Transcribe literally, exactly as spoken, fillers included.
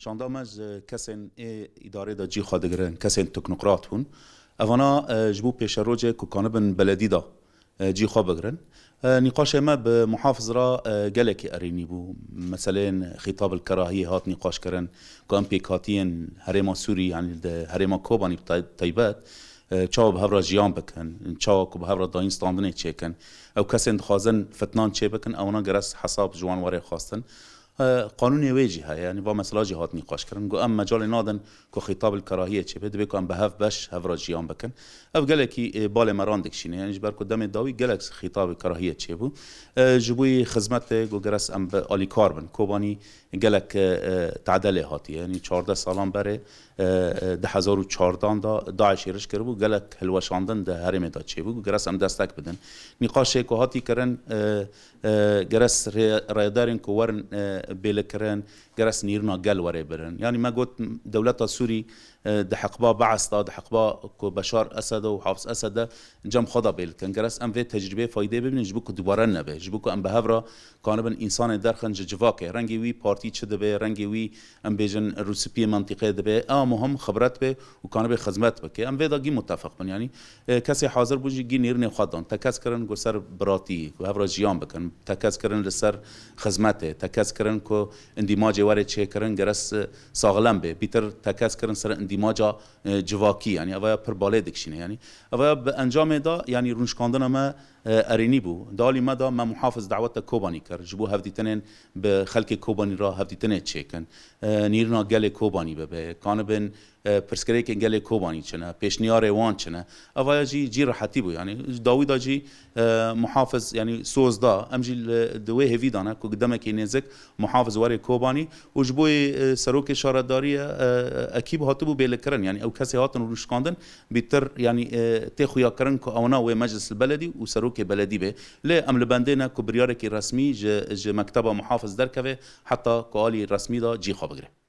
Şanda me ji kesên ê îdarê de cî xwe digirin, kesên teknokrat bûn. Evana, e, ji bo pêşerojê ku kanibin beledî de, e, cî xwe bigirin. E, nîqaşê me bi muhafiz re, e, gelekî erênî bû. Meseleyên xîtab el kerahiyê hat nîqaş kirin ku em pêkhatiyên herêma Sûrî, yanî di herêma Kobanî bi tay-, taybet, e, çawa bi hev re jiyan bikin, çawa ku bi hev re dayîn standinê çêkin. Ew kesên dixwazin fitnan çêbikin, ewana geres hesab ji wan were xwestin. E, qanûnê wê jî heye, yanî va mesela jî hat nîqaş kirin. Got, em mecalê nadin ku xîtab el kerahiyê çêbe, divê ku em bi hev beş hev re jiyan bikin. Ev gelekî, e, balê me ran dikişîne, yanî ji ber ku demê dawî gelek xîtab el kerahiyê çêbû. E, ji bo yê xizmetê got geres em bi alîkar bin. Kobanî gelek, e, e, tade lê hatiye, yanî çardeh salan berê, e, e, du hezar û çardan de DAIŞ êriş kiribû, gelek hilweşandin di herêmê de çêbû, got geres em destek bidin. Nîqaşê ku hatî kirin, e, e, geres rê-, rêderên ku werin, e, bêlikirin, geres nîrina gel were birin. Yanî me got, dewleta Sûrî, e, di heqba Be'es de, di heqba ku Beşar Esed û Hafiz Esed de cem xwe de bêlikin. Geres em vê tecrîbeyê faydê bibînin ji bo ku dubare nebe, ji bo ku em bi hev re kanibin însanê derxin ji civakê. Rengê wî partî çi dibe, rengê wî, em bêjin, rûspiyê mentîqê dibe, ew muhim xibret be û kanibê xizmet bike. Em vê de gî mutefeq bin. Yanî, e, kesê hazir bûn jî gî nêrînê xwe dan. Tekez kirin ku ser biratî, ku hev re jiyan bikin. Tekez kirin li ser xizmetê. Tekez kirin ku îndîmacê were çêkirin, geres, e, saxlem be. Bîtir tekez kirin ser îndîmaca, e, civakî. Yanî, evaya pir balê dikişîne. Yanî, evaya bi encamê de, yanî, rûnişkandina me, e, erênî bû. Di alî me de me muhafiz daweta Kobanî kir. Ji bo hevdîtinên bi xelkê Kobanî re hevdîtinê çêkin. E, nîrina gelê Kobanî bibe. Kanibin, e, pirsgirêkên gelê Kobanî çi ne, pêşniyarê wan çi ne. Evaya jî cî rehetî bû. Yanî dawî de jî, e, muhafiz, yanî soz da. Em jî li, di wê hêvî de ne ku demekî nêzik muhafiz were Kobanî û ji bo yê, e, serokê şaredariyê, e, ekîb hatibû bêlikirin. Yanî ew kesê hatin rûnişkandin, bîtir, yanî, e, tê xuyakirin ku ewana wê meclis beledî û serokê beledî be. Lê em li bendê ne ku biryarekî resmî ji, ji mekteba muhafiz derkeve heta ku alî resmî de cî xwe bigire.